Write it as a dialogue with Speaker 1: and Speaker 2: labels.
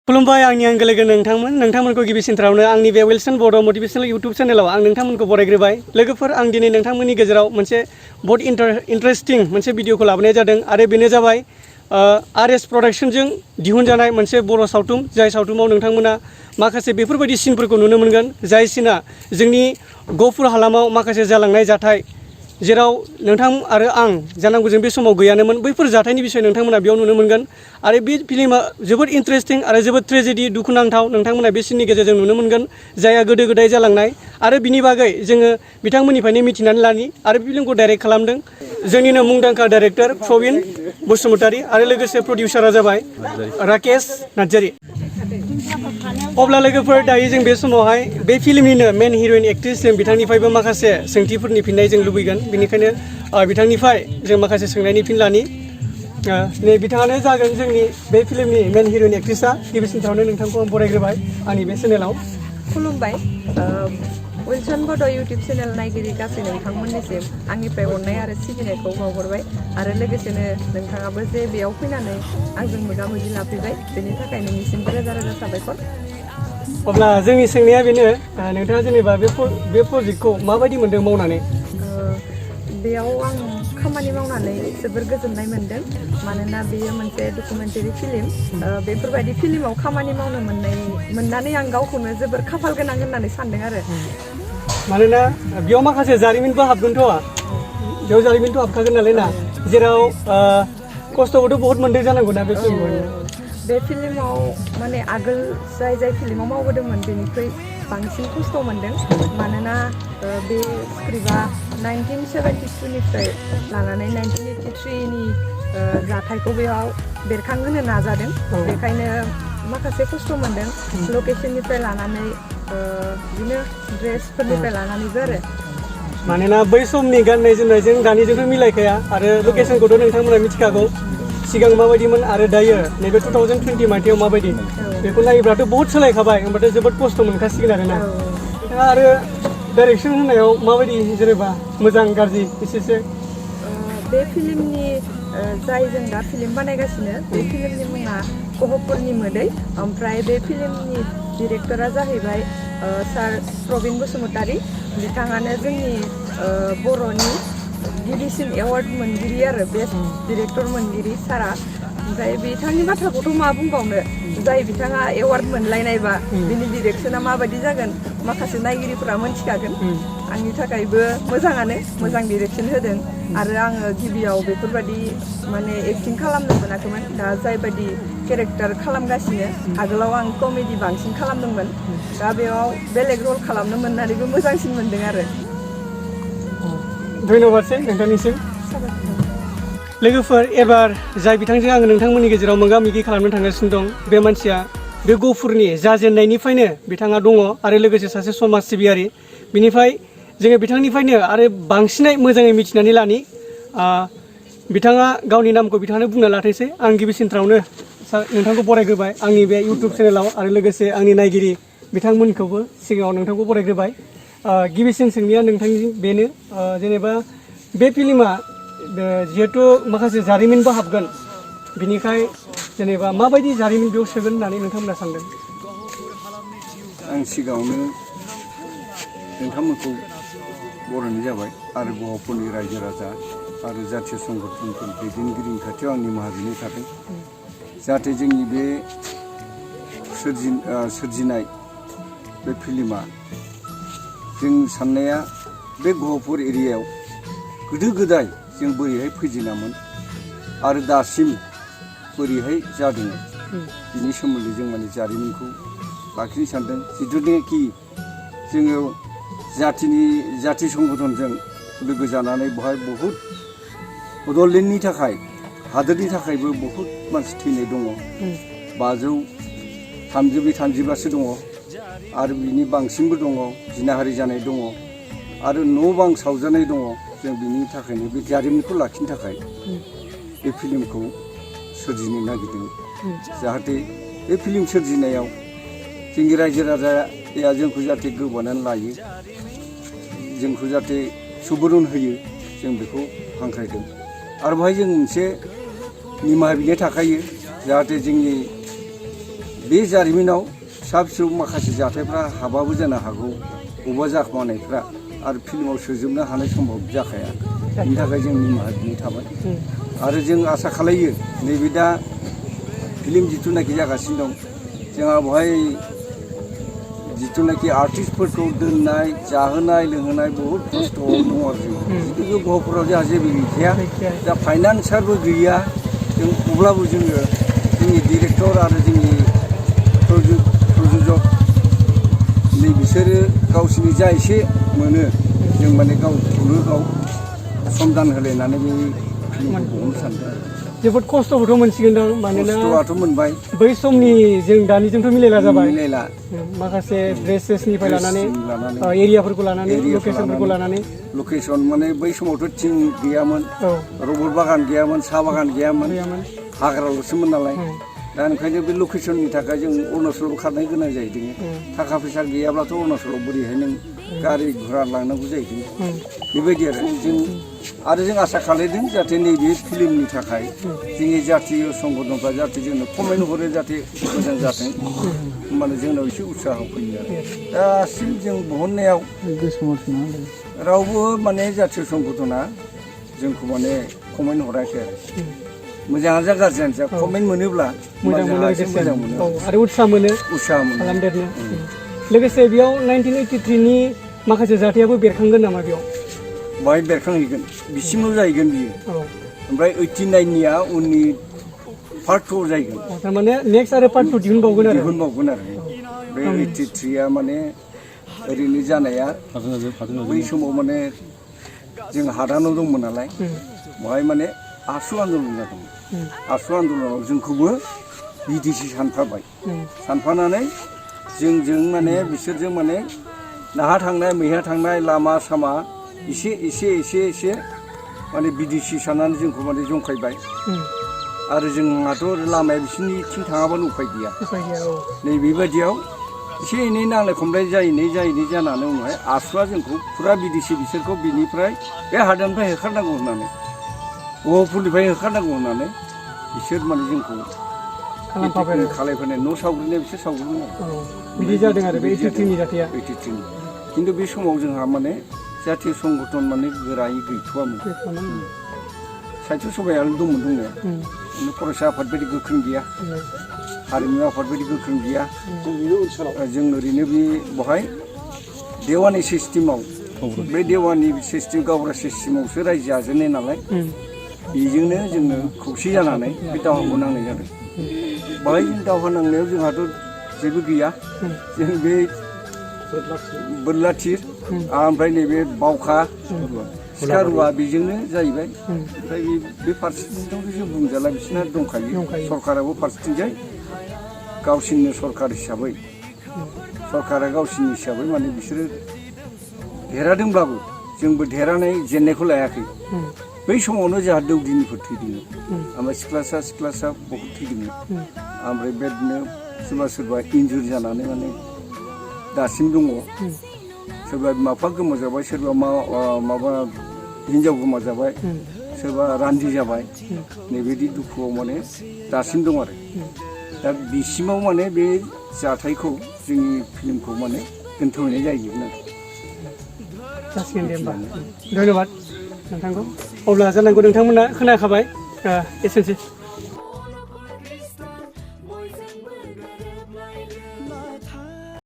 Speaker 1: खुलुमबाय आंनि आंगो लोगो नोंथांमोनखौ गिबि सेन्टारावनो आंनि बे विल्सन बड' मटिभेशनेल इउट्युब चेनेलाव आं नोंथांमोनखौ बरायग्रोबाय। लोगोफोर आं दिनै नोंथांमोननि गेजेराव मोनसे बहुत इन्टारेस्टिं मोनसे भिडिअखौ लाबोनाय जादों आरो बेनो जाबाय आरएस प्रडाक्शनजों दिहुनजानाय मोनसे बर' सावथुन, जाय सावथुनाव नोंथांमोना माखासे बेफोरबायदि सिनफोरखौ नुनो मोनगोन, जाय सिना जोंनि गहपुर हालामाव माखासे जालांनाय जाथाय, जेराव नोंथां आरो आं जानांगौ जों बे समाव गैयानोमोन, बैफोर जाथायनि बिसय नोंथांमोना बेयाव नुनो मोनगोन। आरो बे फिल्मा जोबोद इन्टारेस्टिं आरो जोबोद ट्रेजेडि, दुखुनांथाव नोंथांमोना बे सिननि गेजेरजों नुनो मोनगोन, जायहा गोदो गोदाय जालांनाय। आरो बिनि बागै जोङो बिथांमोननिफ्रायनो मिथिनानै लानि। आरो बे फिल्मखौ डाइरेक्ट खालामदों जोंनिनो मुंदांखा डाइरेक्टर प्रबिन बसुमतारी आरो लोगोसे प्रडिउसारा जाबाय राकेश नार्जारी। अब्ला लोगोफोर दायो जों बे समावहाय बे फिल्मनिनो मेन हिर'इन एक्ट्रेस जों बिथांनिफ्रायबो माखासे सोंथिफोरनि फिननाय जों लुबैगोन। बेनिखायनो बिथांनिफ्राय जों माखासे सोंनायनि फिन लानि। नै बिथाङानो जागोन जोंनि बे फिल्मनि मेन हिर'इन एक्ट्रेसआ। गिबि सेन्टारावनो नोंथांखौ आं बरायग्रोबाय आंनि बे चेनेलाव।
Speaker 2: खुलुमबाय। विल्सन बड' इउट्युब चेनेल नायगिरि गासै नोंथांमोननिसिम आंनिफ्राय अननाय आरो सिबिनायखौ बावहरबाय। आरो लोगोसेनो नोंथाङाबो जे बेयाव फैनानै आंजों मोगा मोगि लाफैबाय, बेनि थाखाय नोंनिसिमबो रोजा रोजा साबायखर।
Speaker 1: अब्ला जोंनि सोंनाया बेनो, नोंथाङा जेनेबा बे प्रजेक्टखौ माबायदि मोन्दों मावनानै?
Speaker 2: बेयाव आं खामानि मावनानै जोबोर गोजोननाय मोन्दों, मानोना बेयो मोनसे डकुमेन्टारि फिल्म। बेफोरबायदि फिल्माव खामानि मावनो मोननानै आं गावखौनो जोबोर खाफाल गोनां होननानै सानदों आरो।
Speaker 1: मानोना बेयाव माखासे जारिमिनबो हाबगोनथ', बेयाव जारिमिनथ' हाबखागोन नालाय ना, जेराव खस्थ'बोथ' बहुत मोन्दों जानांगौ ना बे फिल्मखौ?
Speaker 2: बे फिल्माव माने आगोल जाय फिल्माव मावबोदोंमोन बेनिख्रुइ बांसिन खस्थ' मोन्दों, मानोना बे स्क्रिप्टआ 1972निफ्राय लानानै 1983नि जाथायखौ बेयाव बेरखांहोनो नाजादों। बेखायनो माखासे खस्थ' मोन्दों, लकेसननिफ्राय लानानै बिदिनो ड्रेसफोरनिफ्राय लानानैबो आरो।
Speaker 1: मानोना बै समनि गाननाय जोमनायजों दानिजोंथ' मिलायखाया, आरो लकेसनखौथ' नोंथांमोना मिथिखागौ सिगां माबायदिमोन आरो दायो नैबे 2020 मायथाइयाव माबायदि। बेखौ नायोब्लाथ' बहुत सोलायखाबाय, होमबाथ' जोबोद खस्थ' मोनखासिगोन आरोना। नोंथाङा आरो डाइरेक्सन होनायाव माबायदि, जेनेबा मोजां गाज्रि एसेसो?
Speaker 2: बे फिल्मनि जाय जों दा फिल्म बानायगासिनो, बे फिल्मनि मुङा गहपुरनि मोदै। ओमफ्राय बे फिल्मनि डिरेक्टरा जाहैबाय सार प्रबिन बसुमतारी। बिथाङानो जोंनि बर'नि गिबिसिन एवार्ड मोनगिरि आरो, बेस्ट डिरेक्टर मोनगिरि सारा। ओमफ्राय बिथांनि बाथ्राखौथ' मा बुंबावनो, जाय बिथाङा एवार्ड मोनलायनायबा बिनि डिरेक्सना माबायदि जागोन माखासे नायगिरिफोरा मोनथिखागोन। आंनि थाखायबो मोजां डिरेक्सन होदों। आरो आङो गिबियाव बेफोरबायदि माने एक्टिं खालामनो मोनाखैमोन, दा जायबायदि केरेक्टार खालामगासिनो, आगोलाव आं कमेडि बांसिन खालामदोंमोन, दा बेयाव बेलेग रल खालामनो मोननानैबो मोजांसिन मोन्दों आरो।
Speaker 1: धन्यबादसै नोंथांनिसिम। लोगोफोर, एबार जाय बिथांजों आङो नोंथांमोननि गेजेराव मोगा मोगि खालामनो थांगासिनो दं, बे मानसिया बे गहपुरनि जाजेननायनिफ्रायनो बिथाङा दङ आरो लोगोसे सासे समाज सिबियारि। बिनिफ्राय जोङो बिथांनिफ्रायनो आरो बांसिनै मोजाङै मिथिनानै लानि। बिथाङा गावनि नामखौ बिथाङानो बुंना लाथोंसै। आं गिबि सेन्टारावनो नोंथांखौ बरायग्रोबाय आंनि बे इउट्युब चेनेलाव, आरो लोगोसे आंनि नायगिरि बिथांमोनखौबो सिगाङाव नोंथांखौ बरायग्रोबाय। गिबिसिन सोंनाया नोंथांनि बेनो, जेनेबा बे फिल्मा जिहेथु माखासे जारिमिनबो हाबगोन, बिनिखाय जेनेबा माबायदि जारिमिन बेयाव सोगोन होननानै नोंथांमोना सानदों?
Speaker 3: आं सिगाङावनो नोंथांमोनखौ बरायनाय जाबाय, आरो गहपुरनि रायजो राजा आरो जातीय संगठनफोर दैदेनगिरिनि खाथियाव आं निमाहा बिनाय थादों, जाहाथे जोंनि बे सोरजिनाय बे फिल्मा, जों साननाया बे गहपुर एरियायाव गोदो गोदाय जों बोरैहाय फैजेनामोन आरो दासिम बोरैहाय जादोंमोन, बिनि सोमोन्दै जों माने जारिमिनखौ लाखिनो सानदों। जिथुनाखि जोङो जाथि संगठनजों लोगो जानानै बेवहाय बहुद बड'लेण्डनि थाखाय, हादोरनि थाखायबो बहुद मानसि थैनाय दङ, 530-35 दङ, आरो बिनि बांसिनबो दङ, जिनाहारि जानाय दङ, आरो न' बां सावजानाय दङ। जों बिनि थाखायनो बे जारिमिनखौ लाखिनो थाखाय बे फिल्मखौ सोरजिनो नागिरदों, जाहाथे बे फिल्म सोरजिनायाव जोंनि रायजो राजाया जोंखौ जाहाथे गोबानानै लायो, जोंखौ जाहाथे सुबुरुन होयो, जों बेखौ हांख्रायदों। आरो बेवहाय जों मोनसे निमाहा बिनाय थाखायो, जाहाथे जोंनि बे जारिमिनाव फिसा फिसौ माखासे जाथायफ्रा हाबाबो जानो हागौ बबेबा जाखोमानायफ्रा आरो फिल्माव सोजोबनो हानाय सम्भब जाखाया बेनि थाखाय जों निमाहा बिनाय थाबाय आरो जों आसा खालायो नैबे दा फिल्म जिथुनाखि जागासिनो दं जोंहा बेवहाय जिथुनाखि आर्टिस्टफोरखौ दोननाय जाहोनाय लोंहोनाय बहुद खस्थ' दं आरो जों खिन्थु गहपुराव जोंहा जेबो गैखाया दा फाइनान्सारबो गैया जों अब्लाबो जोङो जोंनि डिरेक्टर आरो जोंनि प्रযোजक नै बिसोरो गावसोरनि जा एसे मोनो जों माने गावखौनो गाव समदान होलायनानै बे फिल्मखौ बहननो सानदों
Speaker 1: जोबोद खस्थ'बोथ' मोनसिगोन दां मानोना
Speaker 3: खस्थ'आथ' मोनबाय
Speaker 1: बै समनि जों दानिजोंथ' मिलायला जाबाय
Speaker 3: मिलायला
Speaker 1: माखासे ड्रेसेसनिफ्राय लानानै एरियाफोरखौ लानानै लकेसनफोरखौ लानानै
Speaker 3: लकेसन माने बै समावथ' थिं गैयामोन रबर बागान गैयामोन साहा बागान गैयामोन हाग्राल'सोमोन नालाय दा ओंखायनो बे लकेसननि थाखाय जों अरुणाचलाव खारनो गोनां जाहैदों थाखा फैसा गैयाब्लाथ' अरुणाचलाव बोरैहाय नों गारि घुरा लांनांगौ जाहैदों बेबायदि आरो जों आसा खालामदों जाहाथे नैबे फिल्मनि थाखाय जोंनि जातीय संगठनफ्रा जाहाथे जोंनो कमेन्ट हरो जाहाथे मोजां जाथों होमबानो जोंनाव एसे उत्साह फैयो आरो दासिम जों बहननायाव रावबो माने जातीय संगठना जोंखौ माने कमेन्ट हराखै आरो मोजाङानो जा गाज्रियानो जा कमेन्ट मोनोब्ला मोजां मोनो
Speaker 1: आरो उत्साह मोनो खालामदेरनो लोगोसे बेयाव 1983नि माखासे जाथायाबो बेरखांगोन नामा बेयाव
Speaker 3: बाहाय बेरखांहैगोन बिसिमल' जाहैगोन बियो ओमफ्राय 89निया उननि पार्ट 2 जाहैगोन
Speaker 1: थारमाने नेक्स्ट आरो पार्ट 2 दिहुनबावगोन आरो
Speaker 3: बे 83आ माने ओरैनो जानाया बै समाव माने जों हादानाव दंमोन नालाय बेवहाय माने आसु आन्दलन जादोंमोन आसु आन्दलनाव जोंखौबो बिदेसि सानफानानै जोंजों माने बिसोरजों माने नाहा थांनाय मैहा थांनाय लामा सामा एसे माने बिदेसि साननानै जोंखौ माने जंखायबाय आरो जोंहाथ' लामाया बिसोरनिथिं थाङाबानो उफाय गैया नै बेबायदियाव एसे एनै नांलाय खमलाय जायै जानानै उनावहाय आसुआ जोंखौ फुरा बिदेसि बिसोरखौ बिनिफ्राय बे हादाननिफ्राय होखारनांगौ होननानै गहपुरनिफ्राय होखारनांगौ होननानै बिसोर माने जोंखौ खालायफैनाय न' सावग्रोनाय बिसोर सावग्रोनाय
Speaker 1: बिदि जादों आरो बे 83नि जाथाया
Speaker 3: खिन्थु बे समाव जोंहा माने जातीय संगठन माने गोरायै गैथ'वामोन साहित्य सभायानो दंमोन दंनाया फरायसा आफाद बायदि गोख्रों गैया हारिमु आफाद बायदि गोख्रों गैया जों ओरैनो बे बेवहाय देवानि सिस्टेमाव बे देवानि सिस्टेम गावग्रा सिस्टेमावसो रायजो जाजेननाय नालाय बेजोंनो जोङो खौसे जानानै बे दावहाखौ नांनाय जादों बाहाय जों दावहा नांनायाव जोंहाथ' जेबो गैया जों बे बोरला थिर ओमफ्राय नैबे बावखा सिखा रुवा बेजोंनो जाहैबाय ओमफ्राय बे फारसेथिंथ' जों बुंजाला बिसोरना दंखायो सरकाराबो फारसेथिंजाय गावसिनिनो सरकार हिसाबै सरकारा गावसिनि हिसाबै माने बिसोरो देरहादोंब्लाबो जोंबो देरहानाय जेननायखौ लायाखै बै समावनो जोंहा दौदिनिफोर थैदोंमोन ओमफ्राय सिख्लासा बहुत थैदोंमोन ओमफ्राय बेबायदिनो सोरबा इन्जुर जानानै माने दासिम दङ सोरबा बिमा बिफा गोमाजाबाय सोरबा माबा हिन्जाव गोमाजाबाय सोरबा रान्दि जाबाय नैबायदि दुखुआव माने दासिम दं आरो दा बिसिमाव माने बे जाथायखौ जोंनि फिल्मखौ माने दोनथ'हैनाय जाहैगोन आरो
Speaker 1: जासिगोन दे होमबा धन्यबाद नोंथांखौ अब्ला जानांगौ नोंथांमोना खोनाखाबाय एसेनोसै